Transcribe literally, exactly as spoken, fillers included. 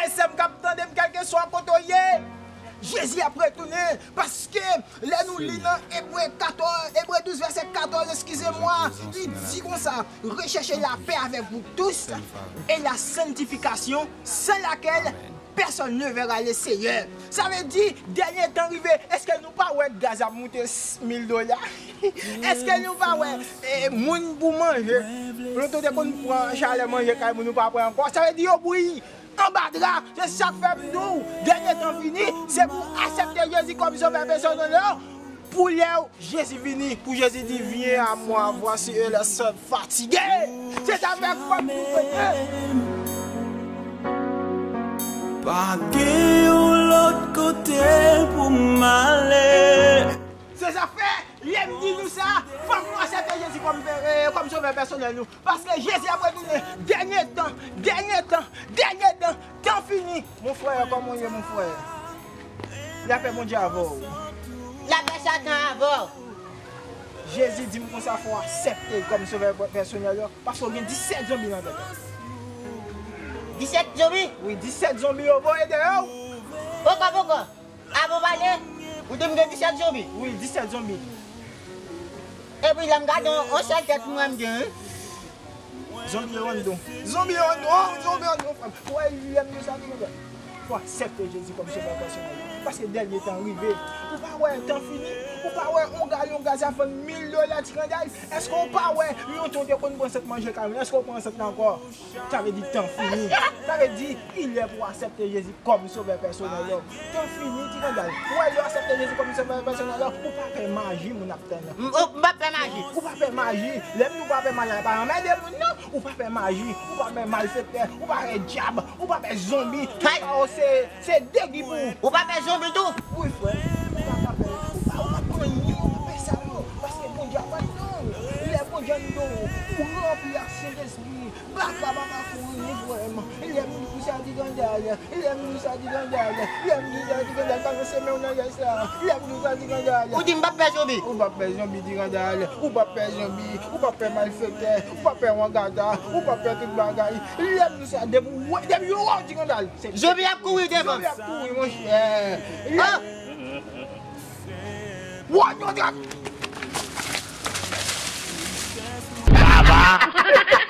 Sè m k ap tande m, kèlkeswa kote w ye, Jezi ap retounen. Paske lè nou li nan Ebre katòz, Ebre douz, vèsè katòz, eskize mwa, li di konsa: Recherchez la paix avec vous tous et la sanctification, sans laquelle personne ne verra le Seigneur. Sa vle di, dènye tan rive. Èske nou pa wè gaz ap moute mil dola? Èske nou pa wè, eh, moun pou manje? Lontan w te konn pran chalè manje kay moun, ou pa pran ankò. Sa vle di yo bouyi anba dra. Se sa k fè m di w, dènye tan fini, se pou w aksepte Jezi kòm sovè pèsonèl ou. Pou lè w Jezi vini, pou Jezi di: Viens à moi, voici eux les cœurs fatigués. Se sa fè fòk nou prete. Pa gen yon lòt kote pou m ale. Se sa fè, lè m di nou sa, fòk nou aksepte Jezi kòm, eh, kòm sovè pèsonèl nou. Paske Jezi ap retounen. Dènye tan, dènye tan, dènye tan. Tan fini. Mon frè, kòman w ye, mon frè? Lapè Bondye avè w. Lapè Satan avè w. Jezi di m konsa, fò w aksepte l kòm sovè pèsonèl ou, paske w gen disèt zonbi nan tèt ou. Disèt zonbi? Wi, disèt zonbi yo voye dèyè w. Poko, poko. Avan w pale, ou di m gen disèt zonbi. Wi, disèt zonbi. Epi lè m gade, yon, yon sèl tèt m wè m gen, wi. Zonbi yo ann don. Zonbi yo ann don, oh, zonbi yo ann don, frè m. Ou wè lè m di sa, di konsa. Fò w aksepte Jezi kòm sovè pèsonèl ou. Paske dènye tan rive. Ou pa wè tan fini? Ou pa wè yon galon gaz ap vann mil dola, ti grandèy? Èske w pa wè lontan w te konn pran sant manje kay moun? Èske w pran sant la ankò? Sa vle di tan fini. Sa vle di, il est pou w aksepte Jezi kòm sovè pèsonèl ou. Tan fini, ti grandèy. Ou wè lè w aksepte Jezi kòm sovè pèsonèl ou, ou pa pè maji moun ap tann. M, oh, m p ap pè maji. Ou pa pè maji. Lè m di w pa pè maji, pa anmède moun, non. Ou pa pè maji, ou pa pè malfektè, ou pa pè dyab, ou pa pè zonbi. Tout sa yo se, se degi pou ou. Ou pa pè zonbi tou? Wi, frè. Ou pa, pa pè, ou pa, ou pa pè anyen, ou pa pè sa yo. Paske Bondye ap ann don w. Lè Bondye ann don w, ou ranpli ak Sentespri. Baka pa ka kouri, frè m. Lè m di sa, di grandèy. Lè m di sa, di grandèy. Lè m di sa, di grandèy. Balanse men w nan lès la. Lè m di sa, di grandèy. Ou di m p ap pè zonbi? Ou p ap pè zonbi, di grandèy. Ou p ap pè zonbi. Ou p ap pè malfektè. Ou p ap pè wangata. Ou p ap pè tout bagay. Lè m di sa, depi w, depi yo wè w, di grandèy. Zonbi ap kouri devan. Zonbi ap kouri, monchè. Lè, ah! Wònyòt! Baba!